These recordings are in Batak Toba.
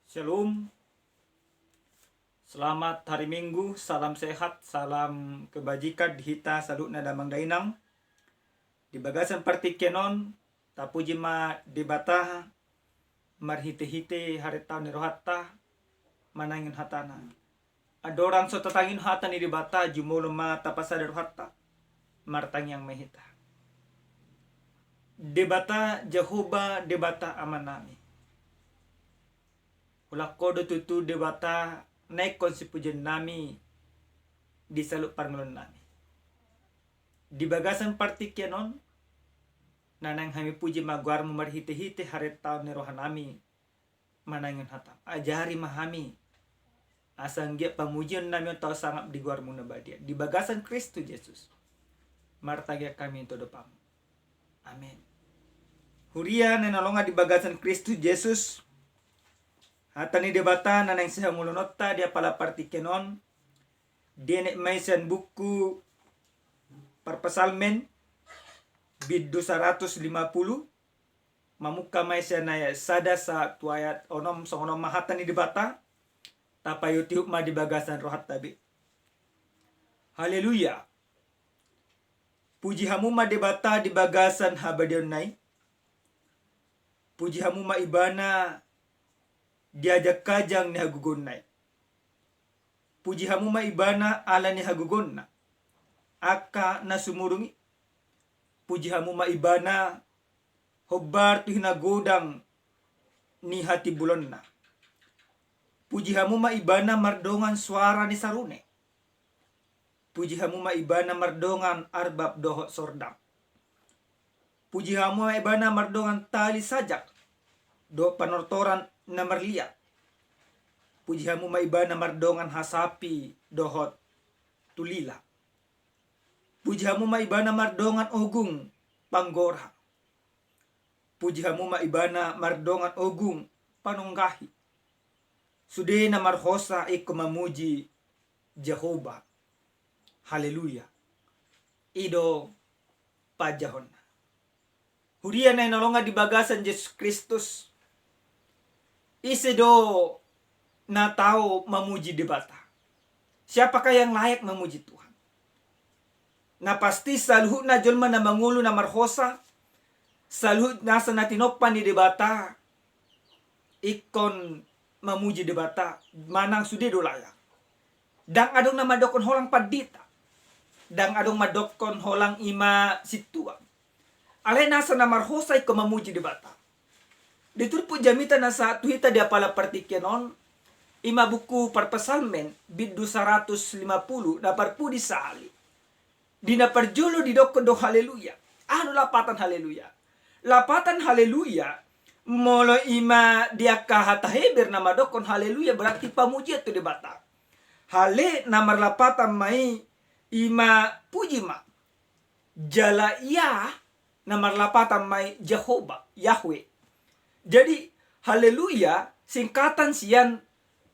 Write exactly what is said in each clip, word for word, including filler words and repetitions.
Shalom. Selamat hari Minggu, salam sehat, salam kebajikan di hita saluhutna damang dainang. Di bagasan partingkian on, tapuji ma Debata marhite-hite haretaon ni rohanta manangihon hatana. Andorang so tatangihon hata ni Debata, jumolo ma tapasada rohanta, martangiang ma hita. Debata Jahowa, Debata Amanami, holan Ho do tutu Debata na ingkon sipujionnami di saluhut parngoluonnami. Di bagasan partingkian on, na naeng hami puji ma goarmu marhite-hite haretaon ni rohanami manangihon hatam. Ajari ma hami, asa anggiat pamujionnami on tau sangap di goarmu na badia. Di bagasan Kristus Jesus, martangiang hami tu adopanmu. Amen. Huria na hinaholongan di bagasan Kristus Jesus, hata ni Debata na naeng sihangoluhononta di apala partingkian on, dienet ma i sian buku Parpsalmen, bindu saratus lima pulu, mamungka ma i sian ayat sada sahat tu ayat onom. Songon on ma hata ni Debata, tapaihut-ihut ma di bagasan rohanta be. Haleluya. Puji hamu ma Debata di bagasan habadiaonna i. Puji hamu ma Ibana di ajangkajang ni hagogoonna i. Puji hamu ma Ibana ala ni hagogoonna angka na sumurung i. Puji hamu ma Ibana hombar tu hinagodang ni hatimbulonna. Puji hamu ma Ibana mardongan soara ni sarune. Puji hamu ma Ibana mardongan arbab dohot sordang. Puji hamu ma Ibana mardongan tali sajak dohot panortoran na marliat. Puji hamu ma Ibana mardongan hasapi dohot tulila. Puji hamu ma Ibana mardongan ogung panggora. Puji hamu ma Ibana mardongan ogung panonggahi. Sude na marhosa ingkon mamuji Jahowa. Haleluya. I do panjahonna. Huria na hinaholongan di bagasan Jesus Kristus, ise do na tau mamuji Debata? Siapakah yang layak memuji Tuhan? Na pasti saluhutna jolma na mangolu na marhosa, saluhut nasa na tinompa ni Debata, ingkon mamuji Debata manang sude do layak. Ndang adong na mandokkon holan pandita, ndang adong mandokkon holan ima sintua. Alai nasa na marhosa ingkon mamuji Debata. Di turpuk jamita na sahat tu hita di apala partingkian on, ima buku Parpsalmen bindu saratus lima pulu na parpudi sahali. Di na parjolo didokkon do haleluya. Aha do lapatan haleluya? Lapatan haleluya, molo ima di angka hata Heber na mandokkon haleluya berarti pamujian tu Debata. Hale na marlapatan ma i ima puji ma. Jala yah na marlapatan ma i Jahowa, Yahweh. Jadi haleluya singkatan sian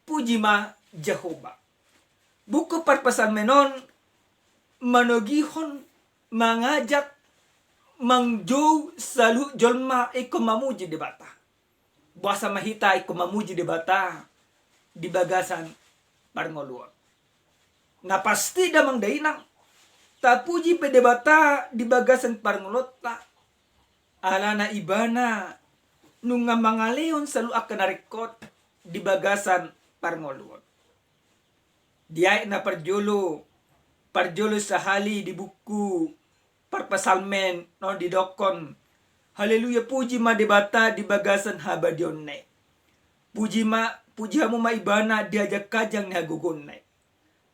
puji ma Jahowa. Buku Parpsalmen on manogihon, mangajak, manjou saluhut jolma ingkon mamuji Debata. Boasa ma hita ingkon mamuji Debata di bagasan parngoluon? Na pasti damang dainang, tapuji pe Debata di bagasan parngoluonta. Alana Ibana nunga mangalehon saluhut angka na ringkot di bagasan parngoluon. Di ayat na parjolo, parjolo sahali di buku Parpsalmen on didokkon, haleluya, puji ma Debata di bagasan habadiaonna i. Puji ma, puji hamu ma Ibana di ajangkajang ni hagogoonna i.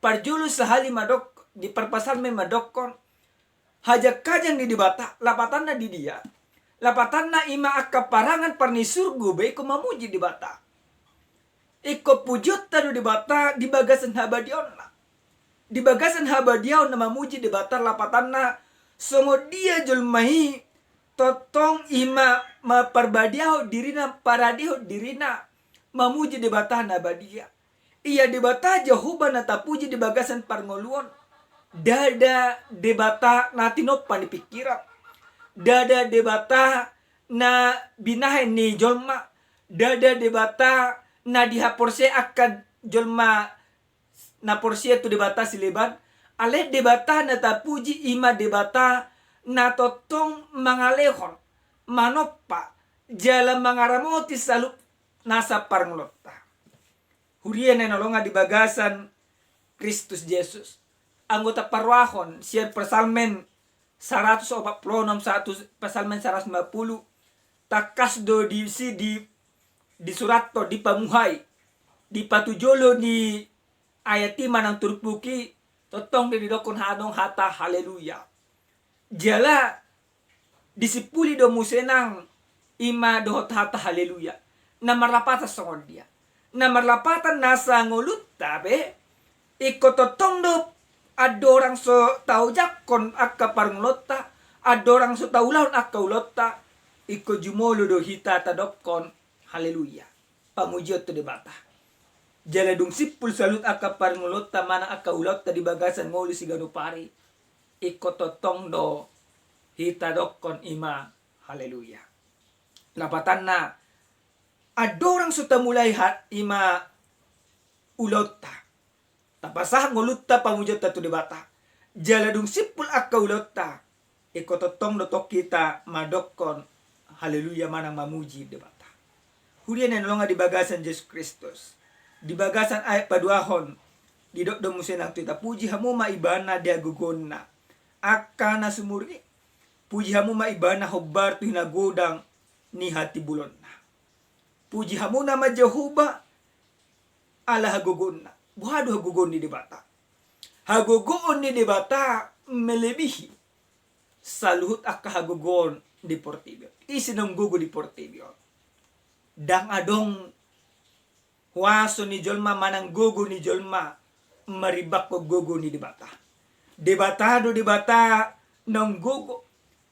Parjolo sahali madok, di Parpsalmen mandokkon, hajangkajang ni Debata, lapatanna di dia? Lapatanna ima angka parangan parnisurgo be ingkon mamuji Debata. Ingkon pujionta do Debata di bagasan habadiaonna. Di bagasan habadiaon na mamuji Debata lapatanna songon dia jolma i tongtong ima maparbadiahon dirina, paradehon dirina mamuji Debata na badia. Ia Debata Jahowa na tapuji di bagasan parngoluon. Ndada Debata na tinompa ni pingkiran. Ndada Debata na binahen ni jolma. Ndada Debata na dihaporseai angka jolma na porsea tu Debata sileban, alai Debata na tapuji i ma Debata na tongtong mangalehon, manompa, jala mangaramoti saluhut nasa parngoluonta. Huria na hinaholongan di bagasan Kristus Jesus, anggo taparrohahon sian Psalmen saratus opat pulu onom sahat tu Psalmen saratus lima pulu, tangkas do disi di, disurathon, dipamuhai, di patujolo ni ayat i manang turpuk i, tongtong do didokkon adong hata haleluya. Jala disimpuli do muse nang i ma dohot hata haleluya. Na marlapatan songon dia? Na marlapatan nasa ngolunta pe, ingkon tongtong do andorang so taojakhon angka parngoluonta, andorang so taulahon angka ulaonta, ingkon jumolo do hita tadokkon haleluya, pamujion tu Debata. Jala dung simpul saluhut angka parngoluonta manang angka ulaonta di bagasan ngolu siganup ari, ingkon tongtong do hita dokkon i ma haleluya. Lapatanna, andorang so tamulai ha-, i ma ulaonta, tapasahat ngolunta pamujionta tu Debata, jala dung simpul angka ulaonta, ingkon tongtong do tong hita mandokkon haleluya manang mamuji Debata. Huria na hinaholongan di bagasan Jesus Kristus, di bagasan ayat paduahon, didok do muse nang tu hita, puji hamu ma Ibana di hagogoonna, angka na sumurung i. Puji hamu ma Ibana hombar tu hinagodang ni hatimbulonna. Puji hamuna ma Jahowa ala hagogoonna. Boha do hagogoon ni Debata? Hagogoon ni Debata melebihi saluhut angka hagogoon di portibi on. Ise naung gogo di portibi on? Ndang adong huaso ni jolma manang gogo ni jolma marimbanghon gogo ni Debata. Debata do Debata naung gogo.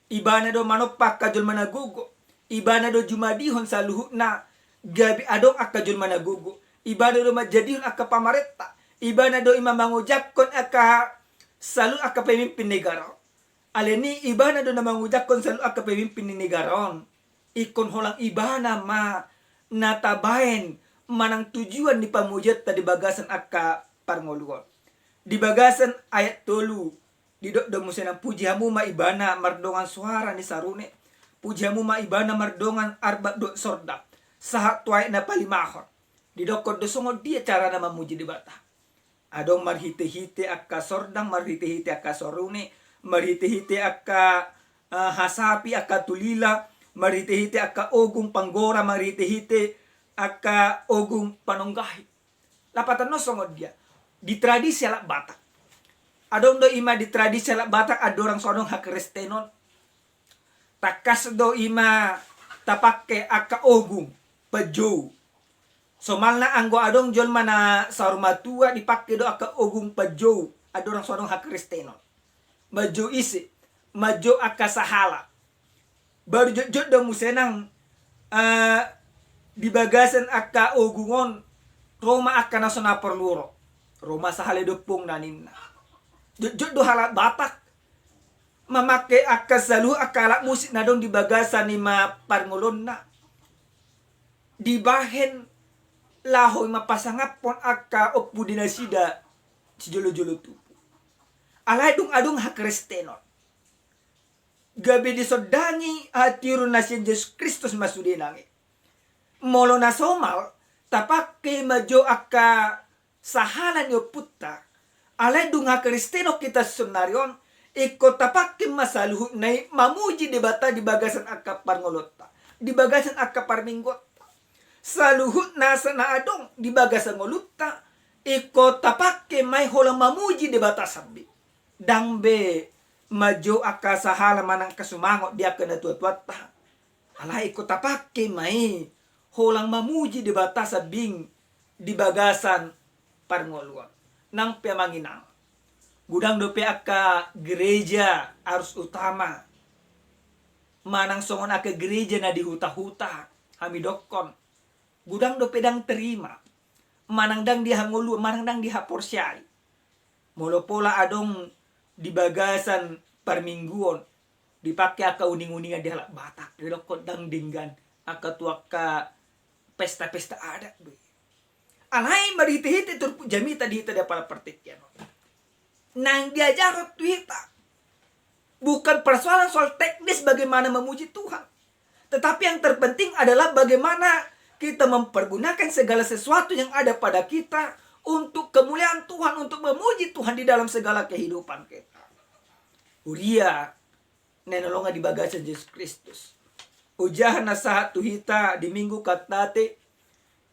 Ibana do manompa angka jolma na gogo. Ibana do jumadihon saluhutna gabe adong angka jolma na gogo. Ibana do manjadihon angka pamarenta. Ibana do i ma mangojakhon angka saluhut angka pemimpin negara on. Alani i Ibana do na mangojakhon saluhut angka pemimpin ni negara on. Ingkon holan Ibana ma na tabaen manang tujuan ni pamujionta di bagasan angka parngoluon. Di bagasan ayat tolu, didok do muse nang, puji hamu ma Ibana mardongan soara ni sarune. Puji hamu ma Ibana mardongan arbab dohot sordang, sahat tu aek na palimahon. Didokkon do songon dia carana mamuji Debata. Adong marhitehite angka sordang, marhitehite angka sarune, marhitehite angka, eh, hasapi, angka tulila, marhitehite angka ogung panggora, marhitehite angka ogung panonggahi. Lapatanna songon dia? Di tradisi halak Batak. Adong do i ma di tradisi halak Batak andorang so adong hakristenon, tangkas do i ma tapangke angka ogung panjou. Somalna anggo adong jolma na saur matua, dipangke do angka ogung panjou andorang so adong hakristenon. Manjou ise? Manjou angka sahala. Baru jotjot do muse nang, eh, di bagasan angka ogung on, ro ma angka na so na porlu ro. Ro ma sahala i di ompungna ninna. Jotjot do halak Batak mamangke angka saluhut angka alat musik na adong di bagasan i ma parngoluonna, dibahen laho i ma pasangaphon angka ompu di nasida sijolojolo tubu. Alai dung adong hakristenon, gabe disondangi hatiuron na sian Jesus Kristus ma sude nang i. Molo na somal, tapangke manjou angka sahala ni ompunta. Alai dung hakristenon hita saonari on, ingkon tapangke ma saluhutna i mamuji Debata di bagasan angka parngoluonta, di bagasan angka parmingguonta. Saluhut nasa na adong di bagasan ngolunta, ingkon tapangke ma i holan mamuji Debata sambing. Ndang be manjou angka sahala manang angka sumangot di angka natuatuanta. Alai ingkon tapangke ma i holan mamuji Debata sambing di bagasan parngoluon. Nang pe amang inang, godang dope angka gereja arus utama manang songon angka gereja na di huta-huta, hami dokkon, godang dope ndang terima, manang ndang dihangoluhon, manang ndang dihaporseai. Molo pola adong di bagasan parmingguon, dipangke angka uning-uningan di halak Batak, didokkon ndang denggan angka tu angka pesta-pesta adat be. Alai marhite-hite turpuk jamita di hita di apala partingkian on, naeng diajarhon tu hita bukan persoalan soal teknis bagaimana memuji Tuhan, tetapi yang terpenting adalah bagaimana kita mempergunakan segala sesuatu yang ada pada kita untuk kemuliaan Tuhan, untuk memuji Tuhan di dalam segala kehidupan kita. Huria na hinaholongan di bagasan Jesus Kristus, ojahan na sahat tu hita di Minggu Kantate,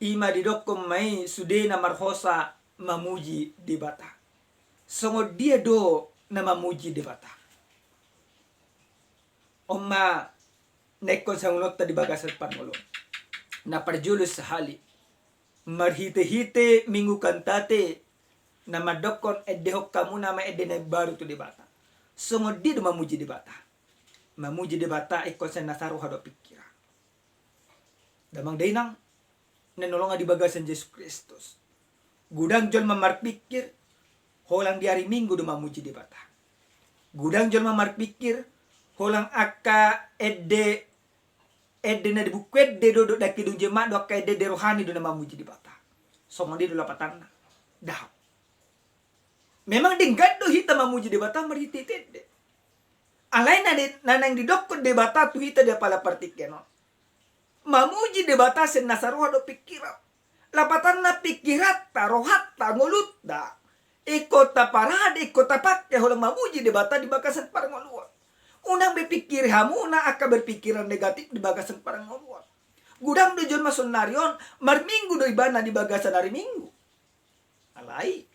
i ma didokkon ma i sude na marhosa mamuji Debata. Songon dia do na mamuji Debata? On ma na ingkon sianggulonta di bagasan parngoluon. Na parjolo sahali, marhite-hite Minggu Kantate na mandokkon endehon hamu nama ende na imbaru tu Debata. Songon dia do mamuji Debata? Mamuji Debata ingkon sian nasa roha dohot pingkiran. Damang dainang na hinaholongan di bagasan Jesus Kristus, godang jolma marpingkir holan di ari Minggu do mamuji Debata. Godang jolma marpingkir holan angka ende, ende na di buku ende do, dohot dangka dung jolma do angka ende-ende rohani do na mamuji Debata. Songon dia do lapatanna? Daong. Memang denggan do hita mamuji Debata marhite-hite ende. Alai na di, na naeng didokkon Debata tu hita di apala partingkian on, mamuji Debata sian nasa roha dohot pingkiran. Lapatanna pingkiranta, rohanta, ngolunta ingkon taparade, ingkon tapangke holan mamuji Debata di bagasan parngoluon. Unang be pingkiri hamuna angka berpikiran negatif di bagasan parngoluon. Godang do jolma saonari on marminggu do ibana di bagasan ari Minggu. Alai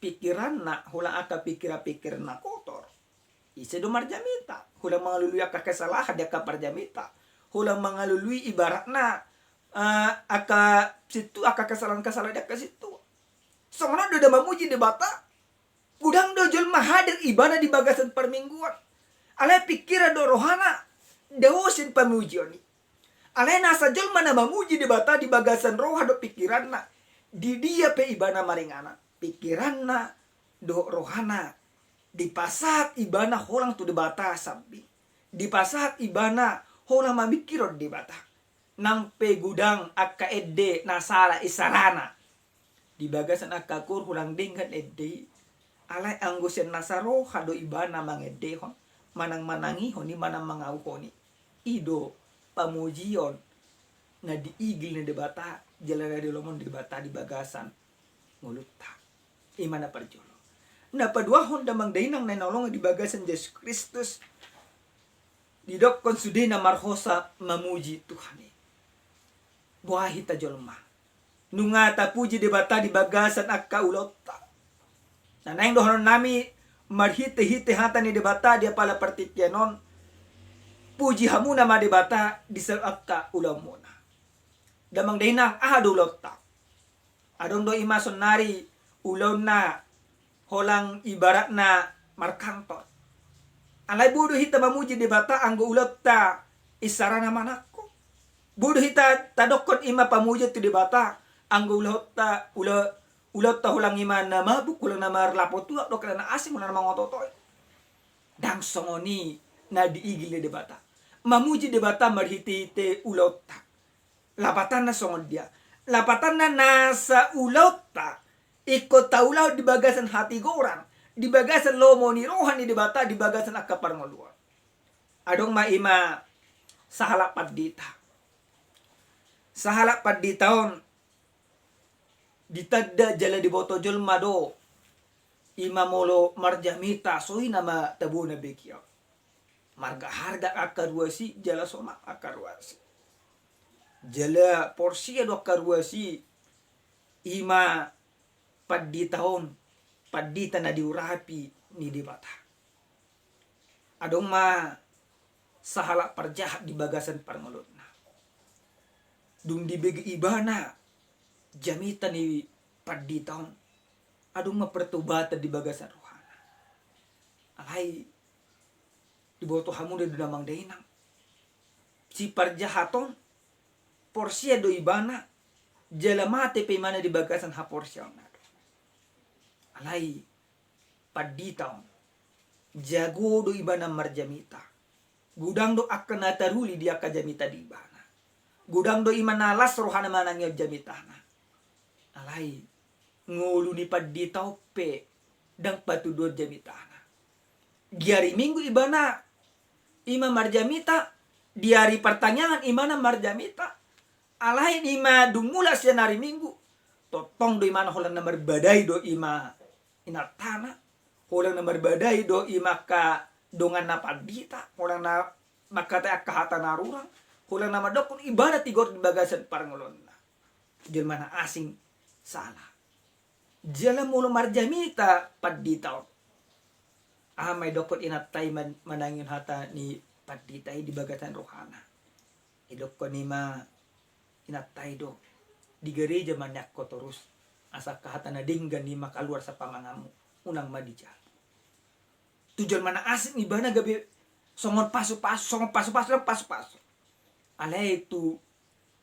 pingkiranna holan angka pingkiran-pingkiran na kotor. Ise do marjamita holan mangalului angka kesalahan di angka parjamita, holan mangalului ibaratna, eh, angka sintua, angka kesalahan-kesalahan di angka sintua. Songon on do nda mamuji Debata. Godang do jolma hadir ibana di bagasan parmingguan, alai pingkiran dohot rohana dao sian pamujion i. Alai nasa jolma na mamuji Debata di bagasan roha dohot pingkiranna, di dia pe ibana maringanan, pingkiranna dohot rohana dipasahat ibana holan tu Debata sambing, dipasahat ibana holan mamingkirhon Debata. Nang pe godang angka ende na sala isarana di bagasan angka koor, holan denggan ende i, alai anggo sian nasa roha do ibana mangendehon, manang manangihon i, manang mangauhon i, i do pamujion na diigil ni Debata jala na diolomon Debata di bagasan ngolunta. I ma na parjolo. Na paduahon damang dainang na hinaholongan di bagasan Jesus Kristus, didokkon sude na marhosa mamuji Tuhan i. Boha hita jolma nunga tapuji Debata di bagasan angka ulaonta? Na naeng dohonon nami marhite-hite hata ni Debata di apala partingkian on, puji hamuna ma Debata di saluhut angka ulaonmuna. Damang dainang, aha do ulaonta? Adong do i ma saonari ulaonna holan ibaratna markantor. Alai boi do hita mamuji Debata anggo ulaonta isarana manangko. Boi do hita tadokkon i ma pamujion tu Debata anggo ulaonta, ula-, ulaonta holan i ma na mabuk, holan na marlapo tuak, dohot na asing, holan na mangoto-otoi. Ndang songon i na diigil ni Debata. Mamuji Debata marhite-hite ulaonta. Lapatanna songon dia? Lapatanna nasa ulaonta ingkon taulahon di bagasan hatigoran, di bagasan lomo ni roha ni Debata, di bagasan angka parngoluon. Adong ma i ma sahalak pandita. Sahalak pandita on ditanda jala diboto jolma do i ma molo marjamita, so i nama tabona bekion. Marga-harga angka ruas i jala sonak angka ruas i. Jala porsea do angka ruas i, i ma pandita on, pandita na diurapi ni Debata. Adong ma sahalak parjahat di bagasan parngoluonna. Dung dibege ibana jamita ni pandita on, adong ma pertobatan di bagasan rohana. Alai diboto hamu do damang dainang, si parjahat on porsea do ibana, jala mate pe ibana di bagasan haporseaonna do. Alai pandita on jago do ibana marjamita. Godang do angka na taruli di angka jamita ni ibana. Godang do i ma na las rohana manangihon jamitana. Alai ngolu ni pandita on pe ndang patuduhon jamitana. Di ari Minggu ibana ima marjamita, di ari partangiangan ibana marjamita. Alai ima dung mulak sian ari Minggu, tongtong do ibana holan na marbadai do ima inantana, holan na marbadai do ima angka donganna pandita, holan na mangkatai angka hata na rurang, holan na mandokkon ibana tigor di bagasan parngoluonna. Jolma na asing sala. Jala molo marjamita pandita on, aha ma idokkon inanta i man-, manangihon hata ni pandita i di bagasan rohana? Idokkon i ma inanta i do, di gareja ma nian ho torus, asa angka hata na denggan i ma kaluar sian pamanganmu, unang ma di jabu. Tu jolma na asing ibana gabe songon pasupasu, songon pasupasu, ndang pasupasu. Alai tu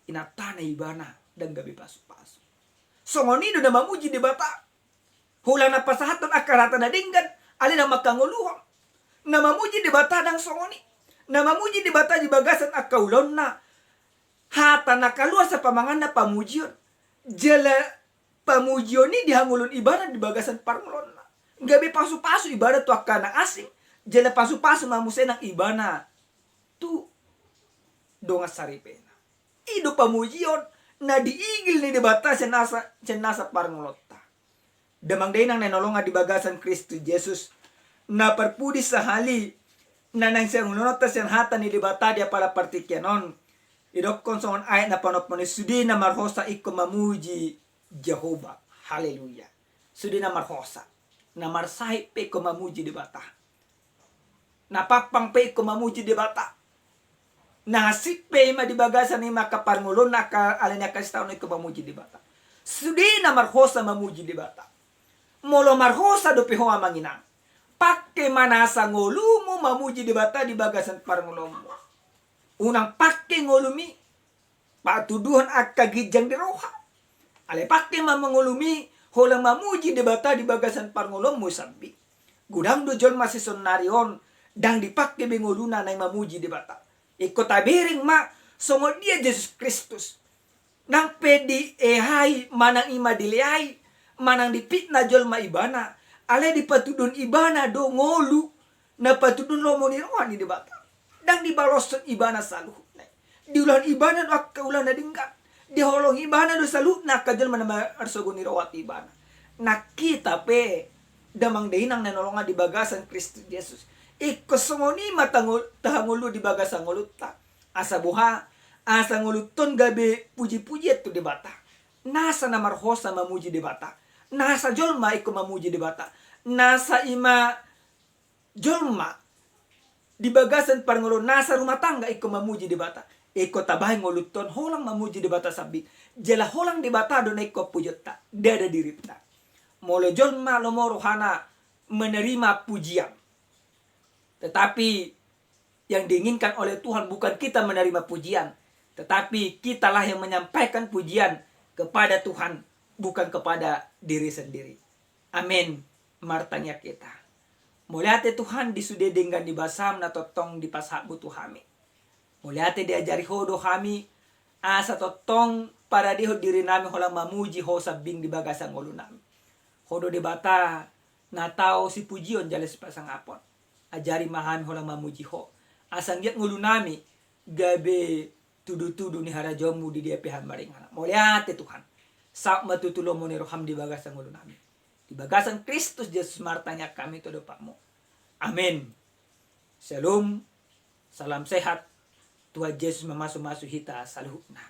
inantana ibana ndang gabe pasupasu. Songon i do na mamuji Debata. Holan na pasahathon angka hata na denggan, alai ndang mangkangoluhon. Na mamuji Debata ndang songon i. Na mamuji Debata di bagasan angka ulaonna, hata na kaluar sian pamanganna pamujion. Jala pamujion i dihangoluhon ibana di bagasan parngoluonna. Gabe pasupasu ibana tu angka na asing, jala pasupasu ma muse nang ibana tu dongan saripena. I do pamujion na diigil ni Debata sian nasa, sian nasa parngoluonta. Damang dainang na hinaholongan di bagasan Kristus Jesus, na parpudi sahali na naeng sihangoluhononta sian hata ni Debata di apala partingkian on, idokkon songon ayat na paonomhon i, sude na marhosa ingkon mamuji Jahowa. Haleluya. Sude na marhosa, na marsahit pe ingkon mamuji Debata. Na pampang pe ingkon mamuji Debata. Na hansit pe ima di bagasan ima angka parngoluonna, angka, alani angka sitaonon ingkon mamuji Debata. Sude na marhosa mamuji Debata. Molo marhosa dope ho amang inang, pangke ma nasa ngolumu mamuji Debata di bagasan parngoluonmu. Unang pangke ngolumi patuduhon angka ginjang ni roha. Alai pangke ma ngolumi holan mamuji Debata di bagasan parngoluonmu sambing. Godang do jolma sisonari on ndang dipangke be ngoluna naeng mamuji Debata. Ingkon tabereng ma songon dia Jesus Kristus. Nang pe diehai manang ima dileai, manang dipitna jolma ibana, alai dipatuduhon ibana do ngolu na patuduhon lomo ni roha ni Debata. Ndang dibaloshon ibana saluhutna i. Diulahon ibana do angka ulaon na denggan. Dihaholongi ibana do saluhutna angka jolma na marsogo ni roha tu ibana. Nang hita pe damang dainang na hinaholongan di bagasan Kristus Jesus, ingkon songon i ma tangol-, tahangoluhon di bagasan ngolunta. Asa boha? Asa ngolunta on gabe pujipujian tu Debata. Nasa na marhosa mamuji Debata. Nasa jolma ingkon mamuji Debata. Nasa ima jolma di bagasan parngoluon, nasa rumah tangga ingkon mamuji Debata. Ingkon tabahen ngolunta on holan mamuji Debata sambing. Jala holan Debata do na ingkon pujionta, ndada dirinta. Molo jolma lomo rohana menerima pujian, tetapi yang diinginkan oleh Tuhan bukan kita menerima pujian, tetapi kitalah yang menyampaikan pujian kepada Tuhan, bukan kepada diri sendiri. Amin. Martangiang hita. Mauliate Tuhan di sude denggan ni basaM na tongtong dipasahatMu tu hami. Mauliate diajari Ho do hami, asa tongtong paradehon dirinami holan mamuji Ho sambing di bagasan ngolunami. Ho do Debata na tau sipujion jala sipasangapon. Ajari ma hami holan mamuji Ho, asa anggiat ngolunami gabe tudutudu ni harajaonMu di dia pe hami maringanan. Mauliate Tuhan. Saut ma tutu lomo ni rohaM di bagasan ngolunami. Di bagasan Kristus Jesus martangiang hami tu adopanMu. Amin. Shalom. Salam sehat. Tuhan Jesus mamasumasu hita saluhutna.